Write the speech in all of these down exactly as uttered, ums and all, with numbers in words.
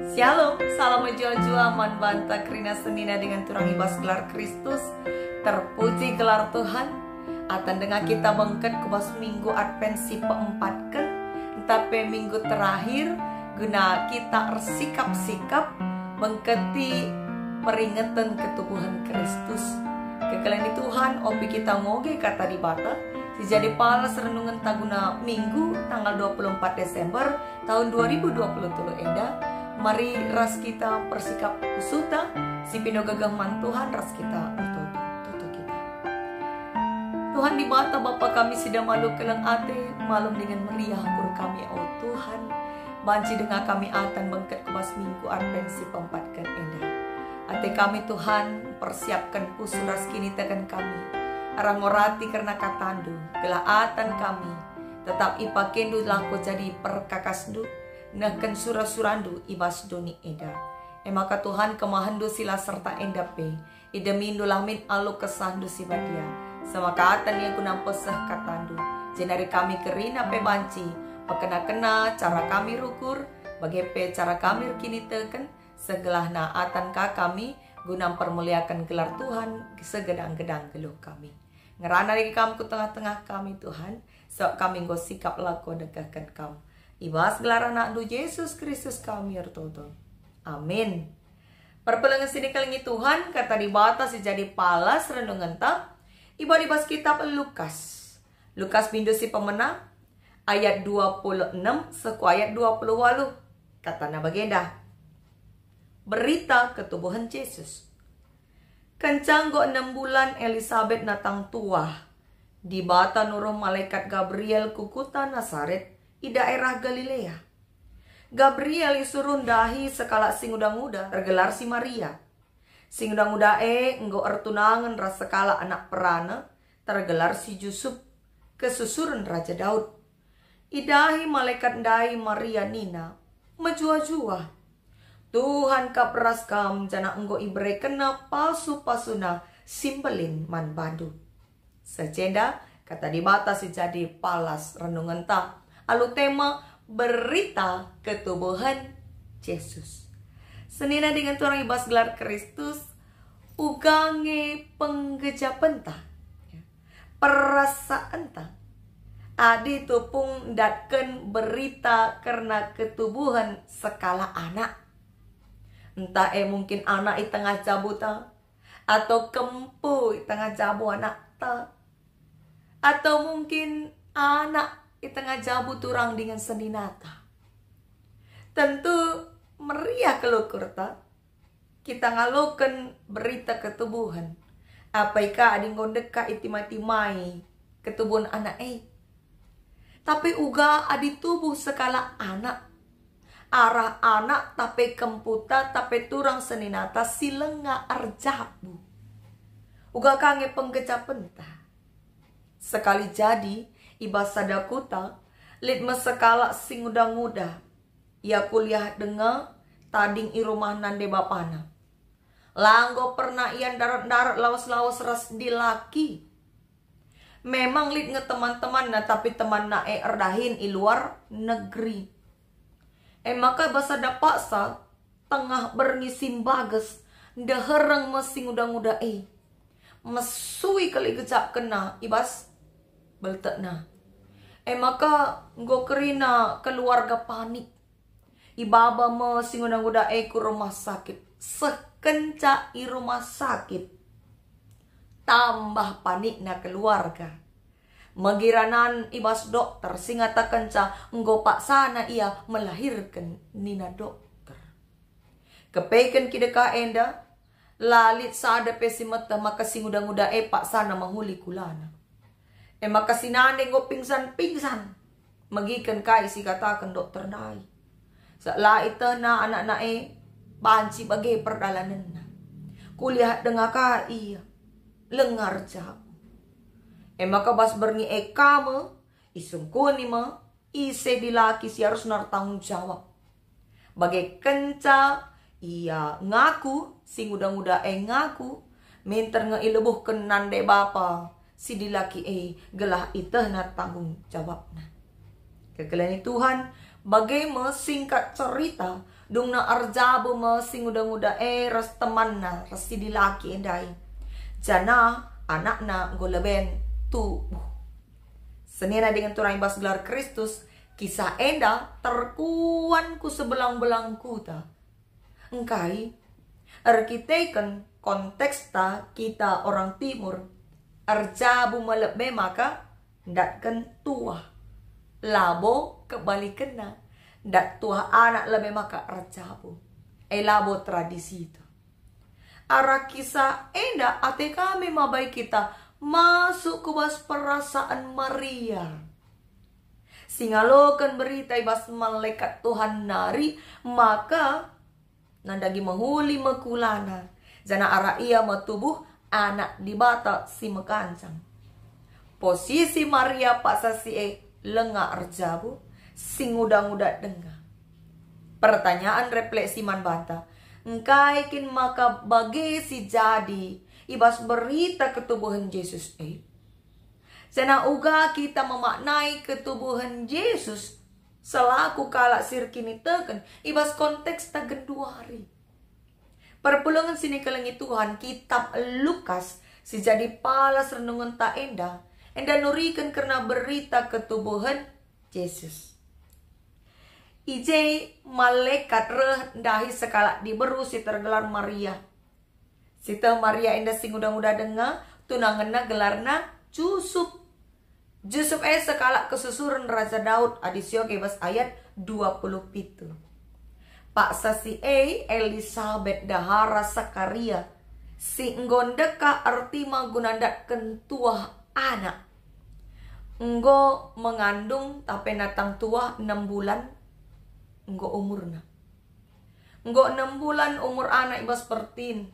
Shalom, salam mejuah-juah man banta kerina senina dengan turang i bas gelar Kristus. Terpuji gelar Tuhan. Ata denga kita bengket ku bas Minggu Advent si peempatken, ntah pe minggu terakhir, guna kita ersikap-sikap mengketi peringeten ketubuhen Kristus. Kekelengen Tuhan, ope kita ngoge Kata Dibata, si jadi palas renungenta guna Minggu tanggal dua puluh empat Desember tahun dua ribu dua puluh telu enda, mari ras kita persikap pusuhta, si pindo gegeh man Tuhan ras kita ertoto. Toto kita. Tuhan Dibata, Bapa kami si damalu keleng ate, malem dingen meriah ukur kami, o Tuhan. Banci denga kami atan bengket ku bas Minggu Advent si peempatken enda. Ate kami, Tuhan, persiapken pusuh ras kiniteken kami. Arah ngorati kerna KataNdu, gelah atan kami tetap ipakeNdu lako jadi perkakasNdu, nehken sura-suraNdu i bas doni enda. E maka Tuhan, kemahenNdu si la serta enda pe, idemindu la min alu kesahNdu si badia, semaka atan ia guna mpeseh KataNdu. Jenari kami kerina pe banci pekena-kena cara kami rukur, bage pe cara kami erkiniteken, segelahna atan ka kami guna mpermuliaken gelar Tuhan segedang-gedang geluh kami. Ngerana dage Kam ku tengah-tengah kami, Tuhan, sebab kami enggo sikap lako ndekehken Kam. I bas gelar AnakNdu Jesus Kristus kami ertoto. Amin. Perpulungen si dikelengi Tuhan, Kata Dibata si jadi palas renungenta ibahan i bas kitab Lukas. Lukas bindu si pemena, ayat dua puluh enem seh ku ayat dua puluh waluh. Katana bagenda. Berita ketubuhen Jesus. Kenca enggo enem bulan Elisabet natang tuah, Dibata nuruh malekat Gabriel ku kuta Nasaret i daerah Galilea. Gabriel isuruh ndahi sekalak si nguda-nguda, ergelar si Maria. Si nguda-nguda e enggo ertunangen ras sekalak anak perana, tergelar si Jusup, kesusuren Raja Daud. Idahi malekat ndai Maria nina, "Mejuah-juah. Tuhan kap ras kam, janah enggo iberekenNa pasu-pasuNa si mbelin man bandu." Seh enda Kata Dibata si jadi palas renungenta alu tema Berita Ketubuhen Jesus. Senina dingen turang i bas gelar Kristus, uga nge penggejapenta, ya, perasaenta, adi tupung ndatken berita kerna ketubuhen sekalak anak. Ntah e mungkin anak i tengah jabuta, atau kempu i tengah jabu anakta, atau mungkin anak i tengah jabu turang dingen seninata. Tentu meriah kal ukurta kita ngaloken berita ketubuhen. Apai ka adi enggo ndekah itima-timai ketubuhen anak e. Tapi uga adi tubuh sekalak anak, arah anak tape kemputa tape turang seninata si langa erjabu, uga ka nge penggejapenta. Sekali jadi, i bas sada kuta, lit me sekalak si nguda-nguda. Ia kuliah denga tading i rumah nande bapana. La enggo pernah ia ndarat-ndarat lawes-lawes ras dilaki. Memang lit nge teman-temanna, tapi temanna e erdahin i luar negeri. E maka bas sada paksa, tengah berngi si mbages, ndehereng me si nguda-nguda e. Mesui kal igejapkenna i bas beltekna. E maka enggo kerina keluarga panik. Ibaba me si nguda-nguda e ku rumah sakit. Seh kenca i rumah sakit, tambah panikna keluarga. Megi ranan i bas dokter si ngatakenca enggo paksana ia melahirken, nina dokter. Kepeken kidekah enda, la lit sada pe si meteh maka si nguda-nguda e paksana mehuli kulana. E maka si nande enggo pingsan-pingsan megiken kai si kataken dokter ndai. Sa la itehna anakna e banci bage perdalanenna. Kuliah denga ka ia, lenga erjabu. E maka bas berngi e ka me isungkuni me ise dilaki si arusna ertanggung jawab. Bage kenca ia ngaku, si nguda-nguda e ngaku, minter nge ilebuhken nande bapa si dilaki e gelah itehna tanggung jawabna. Kekelengen Tuhan, bage me singkat cerita Dungna erjabu me si nguda-nguda e ras temanna ras si dilaki e ndai, janah anakna enggo leben tubuh. Senina dingen turang i bas gelar Kristus, kisah enda terkuan ku sebelang-belang kuta. Engkai? Erkiteken konteksta kita orang Timur, erjabu me lebe maka ndatken tuah. Labo kebalikenna, ndat tuah anak lebe maka erjabu. E labo tradisita. Arah kisah enda ate kami mabai kita masuk ku bas perasaan Maria. Si ngaloken berita i bas malekat Tuhan nari maka nandangi mehuli me kulana, janah arah ia me tubuh Anak Dibata si mekancang. Posisi Maria paksa si e langa erjabu, si nguda-nguda denga. Pertanyaan refleksi man banta, engkai kin maka bage si jadi i bas berita ketubuhen Jesus e? Janah uga kita memaknai ketubuhen Jesus selaku kalak si erkiniteken i bas konteksta genduari. Perpulungen si nikelengi Tuhan, kitab Lukas si jadi palas renungenta enda, enda nuriken kerna berita ketubuhen Jesus. I je malekat reh ndahi sekalak diberu si tergelar Maria. Si teh Maria enda si nguda-nguda denga, tunangenna gelarna Jusup. Jusup e sekalak kesusuren Raja Daud, adi sioge bas ayat dua puluh pitu. Paksa si e Elisabet ndehara Sakaria, si enggo ndekah ertima guna ndatken tuah anak. Enggo mengandung tape natang tuah enem bulan enggo umurna. Enggo enem bulan umur anak i bas pertin.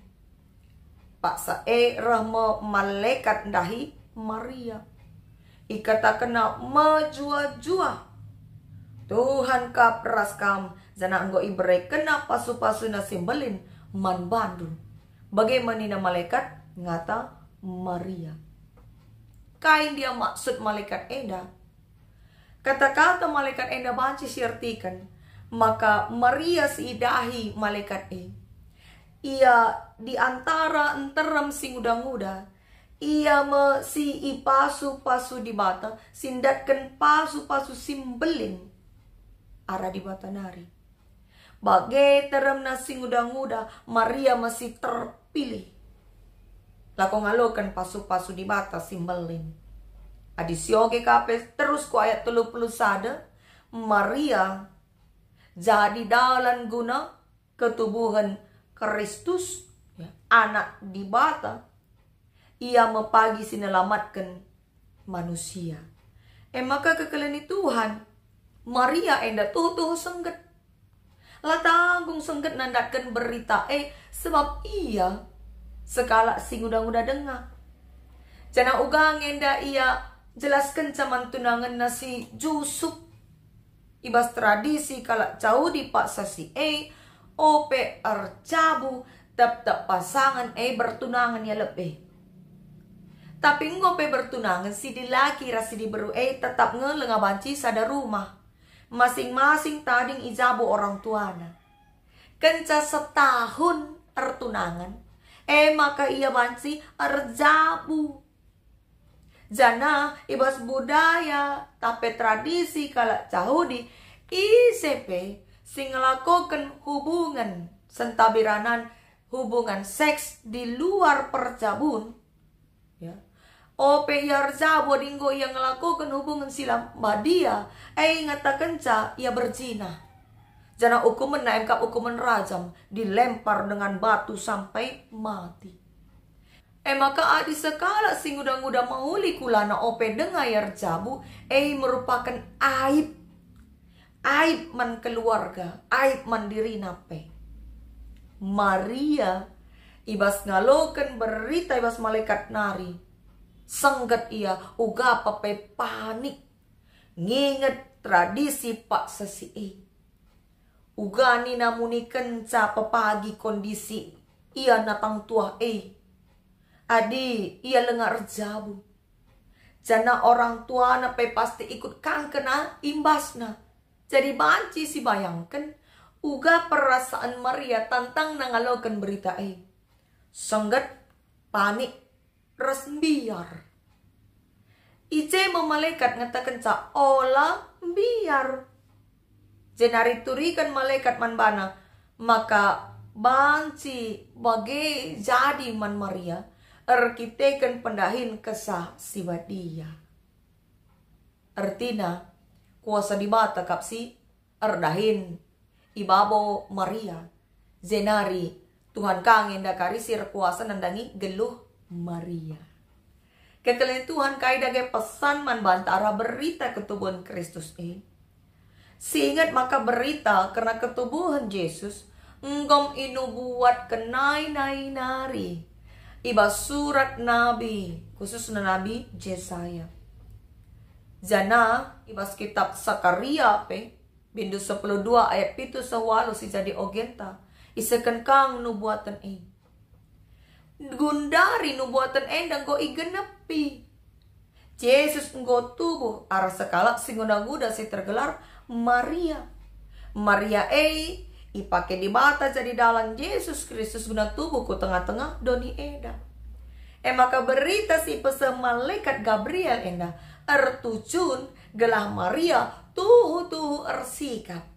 Paksa e reh me malekat ndahi Maria. Ikatakenna mejuah-juah, "Tuhan kap ras kam, janah enggo iberekenNa pasu-pasuNa si mbelin man bandu." Bage me nina malekat ngata Maria. Kai ndia maksud malekat enda? Kata-kata malekat enda banci siartiken maka Maria si idahi malekat e. Ia di antara nterem si nguda-nguda, ia me si ipasu-pasu Dibata, si ndatken pasu-pasu si mbelin arah Dibata nari. Bage teremna si nguda-nguda, Maria me si terpilih. Lako ngaloken pasu-pasu Dibata si mbelin. Adi sioge ka pe terus ku ayat telu puluh sada, Maria jadi dalan guna ketubuhen Kristus, ya, Anak Dibata. Ia me pagi si nelamatken manusia. E maka kekelengi Tuhan, Maria enda tuhu-tuhu sengget. La tanggung sengget nandatken berita e, sebab ia sekalak si nguda-nguda denga. Janah uga nge enda ia jelaskenca man tunangenna si Jusup. I bas tradisi kalak Jahudi paksa si e, ope erjabu, tep-tep pasangen e bertunangen ia lebe. Tapi enggo pe bertunangen si dilaki ras si diberu e tetap nge langa banci sada rumah. Masing-masing tading ijabu orang tuana. Kenca setahun ertunangen, e maka ia banci erjabu. Janah i bas budaya tape tradisi kalak Jahudi, ise pe si ngelakoken hubungen sentabi ranan, hubungan seks di luar perjabun, ya, ope ia erjabu adi enggo ia ngelakoken hubungen si la badia, e ngatakenca ia berzina. Janah ukumenna emkap ukumen rajam, dilempar dengan batu sampai mati. E maka adi sekalak si nguda-nguda mehuli kulana ope denga ia erjabu, e merupaken aib. Aib man keluarga, aib man dirina pe. Maria, i bas ngaloken berita i bas malekat nari, sengget ia, uga pe panik. Nginget tradisi paksa si e. Uga nina munikenca pepagi kondisi ia natang tuah e. Adi ia langa erjabu. Janah orang tuana pe pasti ikut kangkena imbasna. Jadi banci sibayangken, Uga perasaan Maria tantangna ngaloken berita e. Sengget, panik, ras mbiar. I je me malekat ngatakenca, "Ola mbiar." Jenari turiken malekat man bana maka banci bage jadi man Maria erkiteken pendahin Kesah Si Badia. Ertina, kuasa Dibata kap si erdahin i babo Maria, jenari Tuhan ka nge enda kari si erkuasa nandangi geluh Maria. Kekelengen Tuhan, kai dage pesan man banta arah berita ketubuhen Kristus e? Siinget maka berita kerna ketubuhen Jesus enggom inubuatken nai-nai nari i bas surat nabi, khususna nabi Jesaya. Janah i bas kitab Sakaria pe, bindu sepuluh dua ayat pitu seh waluh si jadi ogenta, isehken ka nubuaten e. Gundari nubuaten enda enggo igenepi. Jesus enggo tubuh arah sekalak si nguda-nguda si tergelar Maria. Maria e ipake Dibata jadi dalan Jesus Kristus guna tubuh ku tengah-tengah doni enda. E maka berita si ipeseh malekat Gabriel enda ertujun gelah Maria tuhu-tuhu ersikap.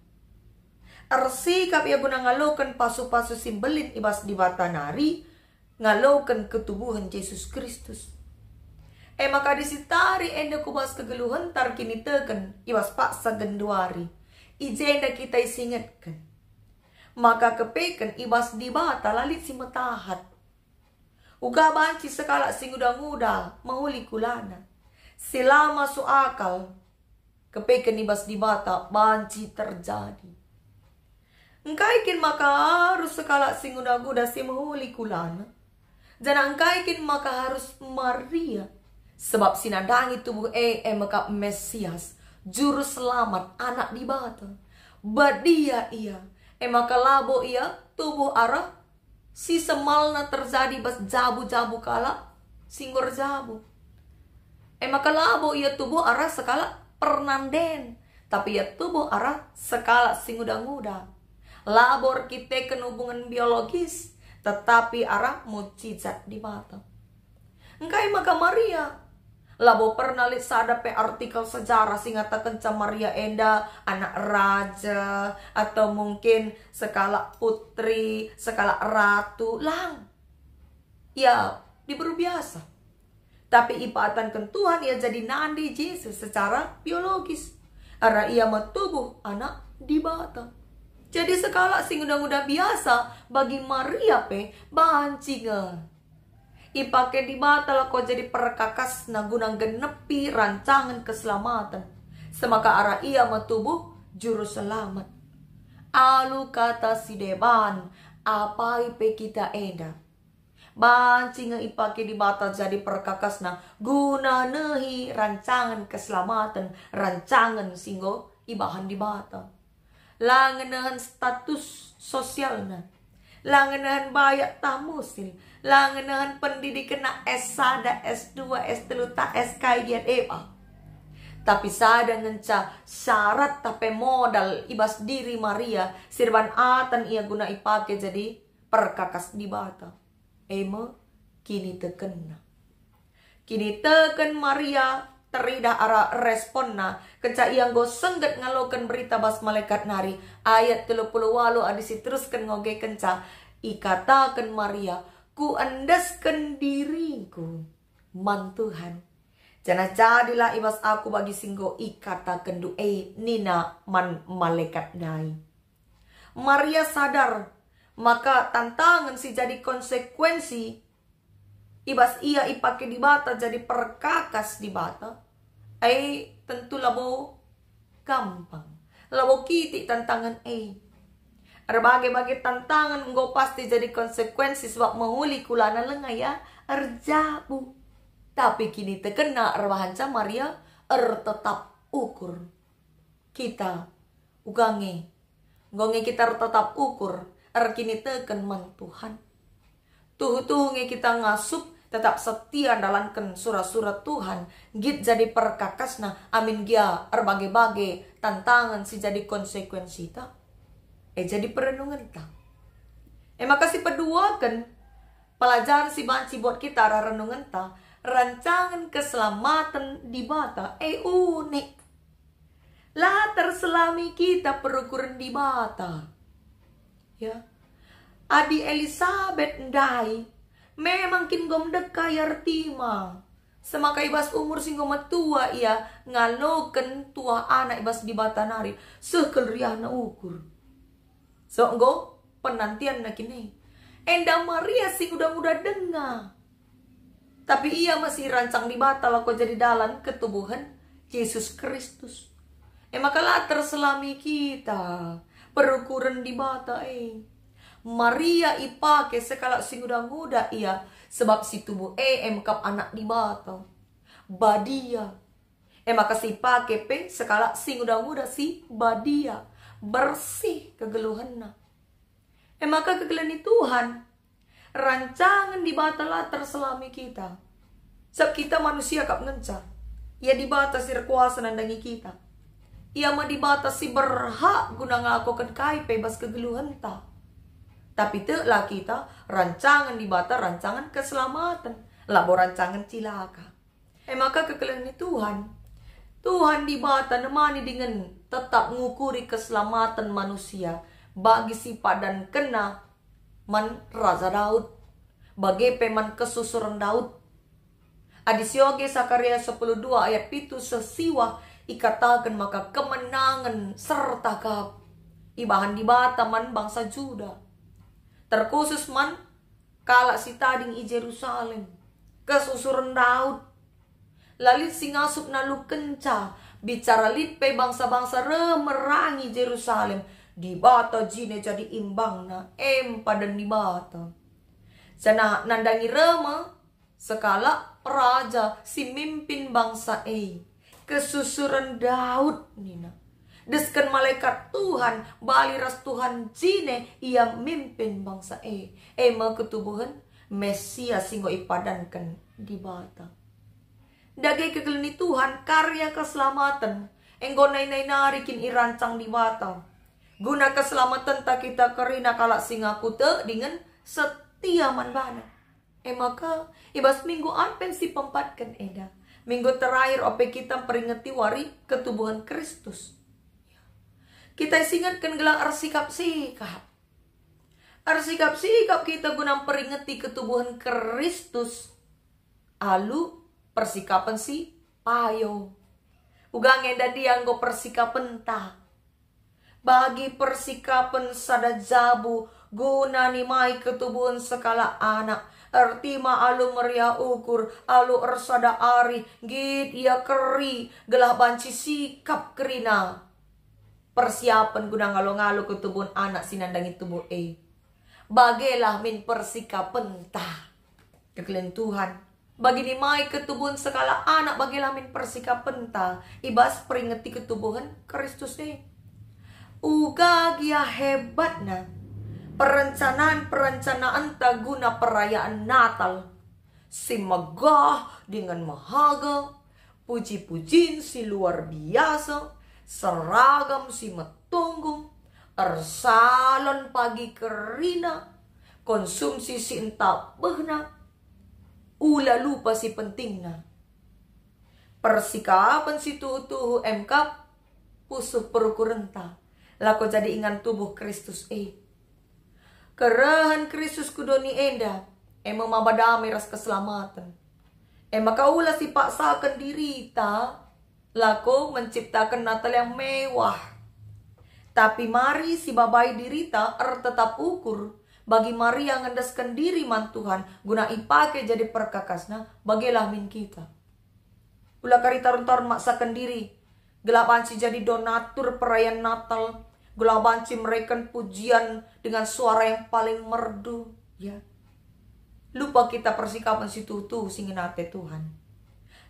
Ersikap ia guna ngaloken pasu-pasu si mbelin i bas Dibata nari, ngaloken ketubuhen Jesus Kristus. E maka adi sitari enda ku bas kegeluhenta erkiniteken i bas paksa genduari, i jenda kita isingetken maka kepeken i bas Dibata la lit si metahat. Uga banci sekalak si nguda-nguda mehuli kulana. Si la masuk akal kepeken i bas Dibata banci terjadi. Engkai kin maka arus sekalak si nguda-nguda si mehuli kulana? Janah engkai kin maka arus Maria? Sebab si nandangi tubuh e, e maka Mesias, Juru Selamat, Anak Dibata. Badia ia, e maka labo ia tubuh arah si semalna terjadi bas jabu-jabu kalak si enggo erjabu. E maka labo ia tubuh arah sekalak pernanden, tapi ia tubuh arah sekalak si nguda-nguda. Labo erkiteken hubungen biologis, tetapi arah mujizat Dibata. Engkai maka Maria? Labo pernah lit sada pe artikel sejarah si ngatakenca Maria enda anak raja, atau mungkin sekalak putri, sekalak ratu. Lang. Ia diberu biasa. Tapi ipadanken Tuhan ia jadi nande Jesus secara biologis. Arah ia me tubuh Anak Dibata. Jadi sekalak si nguda-nguda biasa bagi Maria pe banci nge ipake Dibata lako jadi perkakasna guna nggenepi rancangen keselamaten, semaka arah ia me tubuh Juru Selamat. Alu kata si deban, apai pe kita enda banci nge ipake Dibata jadi perkakasna guna nehi rancangen keselamaten, rancangen si enggo ibahan Dibata. La ngenehen status sosialna, la ngenehen bayak tah musil, la ngenehen pendidikenna S sada, S dua, S telu, tah S kai gia deba. Tapi sada ngenca syarat tah pe modal i bas diri Maria si deban aten ia guna ipake jadi perkakas Dibata, e me kinitekenna. Kiniteken Maria teridah arah responna, kenca ia enggo sengget ngaloken berita bas malekat nari. Ayat telu puluh waluh adi si terusken ngoge kenca ikataken Maria, "Kuendesken diringku man Tuhan, janah jadilah i bas aku bagi si enggo ikatakenndu e," nina man malekat ndai. Maria sadar maka tantangen si jadi konsekuensi i bas ia ipake Dibata jadi perkakas Dibata, e tentu labo gampang, labo kitik tantangen e. Erbage-bage tantangen enggo pasti jadi konsekuensi, sebab mehuli kulana langa ia erjabu. Tapi kinitekenna erbahanca Maria ertetap ukur. Kita uga nge, enggo nge kita ertetap ukur, erkiniteken man Tuhan. Tuhu-tuhu nge kita ngasup tetap setia ndalanken sura-sura Tuhan, nggit jadi perkakasna amin gia erbage-bage tantangen si jadi konsekuensita. E jadi perenungenta. E maka si peduaken pelajaran si banci buat kita arah renungenta, rancangen keselamaten Dibata e unik. La terselami kita perukuren Dibata. Ya. Adi Elisabet ndai memang kin enggo mendeka ia ertima. Semaka i bas umur si enggo metua ia ngaloken tuah anak i bas Dibata nari, seh kal riahna ukur. So enggo penantianna kin e. Enda Maria si nguda-nguda denga. Tapi ia me si irancang Dibata lako jadi dalan ketubuhen Jesus Kristus. E maka la terselami kita perukuren Dibata e. Maria ipake sekalak si nguda-nguda ia, sebab si tubuh e emkap Anak Dibata. Badia. E maka si ipake pe sekalak si nguda-nguda si badia, bersih kegeluhenna. E maka kegeluhen Tuhan, rancangen Dibata la terselami kita. Sebab kita manusia kap ngenca. Ia Dibata si erkuasa nandangi kita. Ia me Dibata si berhak guna ngelakoken kai pe bas kegeluhenta. Tapi teklah kita, rancangen Dibata rancangen keselamaten, labo rancangen cilaka. E maka kekelengen Tuhan, Tuhan Dibata nemani dingen tetap ngukuri keselamaten manusia bagi si padankenna man Raja Daud, bage pe man kesusuren Daud. Adi sioge Sakaria sepuluh dua ayat pitu seh siwah ikataken maka kemenangen serta kap ibahan Dibata man bangsa Juda, terkhusus man kalak si tading i Jerusalem. Kesusuren Daud. La lit si ngasup nalukenca, bicara lit pe bangsa-bangsa reh merangi Jerusalem. Dibata jine jadi imbangna, em padan Dibata. Janah nandangi reh me sekalak raja si mimpin bangsa e. Kesusuren Daud nina. Desken malekat Tuhan, bali ras Tuhan jine ia mimpin bangsa e. E me ketubuhen Mesias si enggo ipadanken Dibata. Dage kegeluhen Tuhan, karya keselamaten enggo nai-nai nari kin irancang Dibata. Guna keselamatenta kita kerina kalak si ngaku tek dingen setia man baNa. E maka, i bas minggu Advent si peempatken enda, minggu terakhir ope kita mperingeti wari ketubuhen Kristus. Kita isingetken gelah ersikap-sikap. Ersikap-sikap kita guna mperingeti ketubuhen Kristus alu persikapen si payo. Uga nge enda ndia enggo persikapenta. Bagi persikapen sada jabu guna nimai ketubuhen sekalak anak, ertima alu meriah ukur, alu ersada arih, nggit ia keri, gelah banci sikap kerina. Persiapen guna ngalo-ngalo ketubuhen anak si nandangi tubuh e. Bagelah min persikapenta. Kekelengen Tuhan. Bagi nimai ketubuhen sekalak anak, bagelah min persikapenta i bas peringeti ketubuhen Kristus e. Uga gia hebatna perencanaan-perencanaenta guna perayaan Natal, si megah dingen mehaga, puji-pujin si luar biasa, seragam si metunggung, ersalon pagi kerina, konsumsi si entapehna, ula lupa si pentingna. Persikapen si tuhu-tuhu emkap pusuh perukurenta, lako jadi ingan tubuh Kristus e. Kerehen Kristus ku doni enda, e me maba dame ras keselamaten. E maka ula sipaksaken dirita lako menciptaken Natal yang mewah. Tapi mari sibabai dirita ertetap ukur, bagi Maria ngendesken diri man Tuhan guna ipake jadi perkakasna, bagelah min kita. Ula kari tarun-tarun maksaken diri, gelah banci jadi donatur perayaan Natal, gelah banci mereken pujian dengan suara yang paling merdu, ya. Lupa kita persikapen si tuhu-tuhu si ngena ate Tuhan.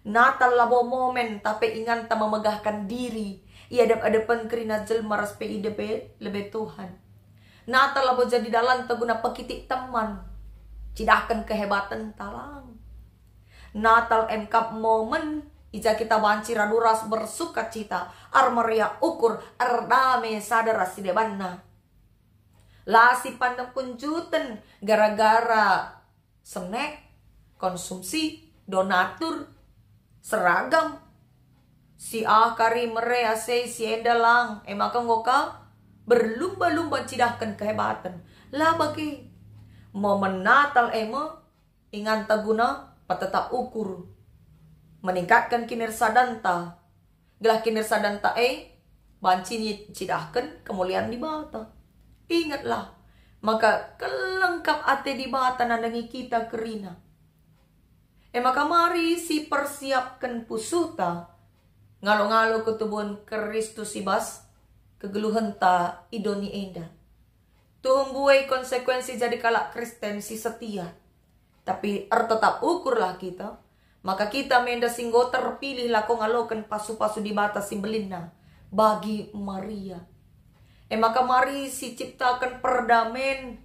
Natal labo momen, tape inganta memegahkan diri i adep-adepen kerina jelma ras pe i lebe-lebe Tuhan. Natal labo jadi dalanta guna pekitik teman, cidahken kehebatenta lang. Natal emkap momen i ja kita banci radu ras bersukacita, ermeriah ukur, erdame sada ras si debanna. La sipandem kunjuten gara-gara senek, konsumsi, donatur, seragam. Si ah kari mere ase si enda lang, e maka enggo ka berlumba-lumba ncidahken kehebaten. La bage. Momen Natal e me inganta guna petetap ukur, meningkatken kinirsadanta, gelah kinirsadanta e banci nci-, ncidahken kemulian Dibata. Ingetlah, maka keleng kap ate Dibata nandangi kita kerina. E maka mari sipersiapken pusuhta, ngalo-ngalo ketubuhen Kristus i bas kegeluhenta i doni enda. Tuhu mbue konsekuensi jadi kalak Kristen si setia, tapi ertetap ukurlah kita, maka kita me enda si enggo terpilih lako ngaloken pasu-pasu Dibata si mbelinna bagi Maria. E maka mari siciptaken perdamen,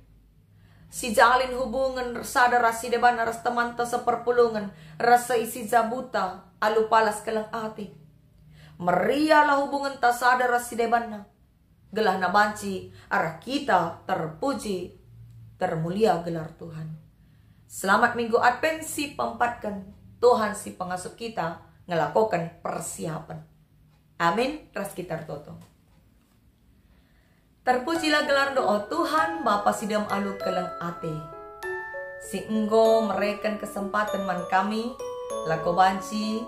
sijalin hubungen sada ras si debanna ras temanta seperpulungen, ras seisi jabuta alu palas keleng ate. Meriahlah hubungenta sada ras si debanna, gelahna banci arah kita terpuji, termulia gelar Tuhan. Selamat Minggu Advent si peempatken, Tuhan si pengasup kita ngelakoken persiapen. Amin, ras kita ertoto. Terpujilah gelarNdu, o Tuhan, Bapa si dem alu keleng ate, si enggo mereken kesempaten man kami, lako banci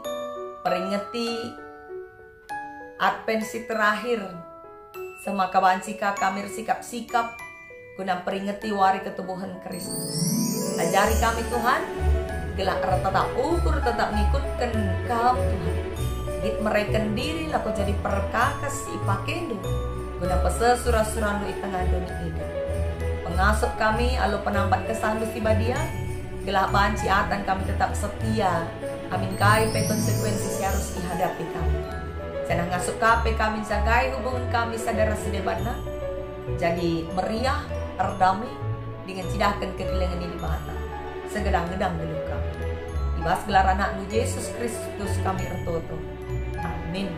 peringeti Advent si terakhir, semaka banci ka kami ersikap-sikap guna mperingeti wari ketubuhen Kristus. Ajari kami, Tuhan, gelah ertetap ukur tetap ngikutken Kam, Tuhan. Git mereken diri lako jadi perkakas si ipakeNdu guna peseh sura-suraNdu i tengah doni enda. Pengasup kami alu penampat KesahNdu si Badia, gelah banci atan kami tetap setia, amin kai pe konsekuensi si arus ihadapi kami. Janah ngasup ka pe kami njagai hubungen kami sada ras si debanna, jadi meriah, erdame, dingen cidahken kekelengen i Dibata, segedang-gedang geluh kami. I bas gelar AnakNdu Jesus Kristus kami ertoto. Amin.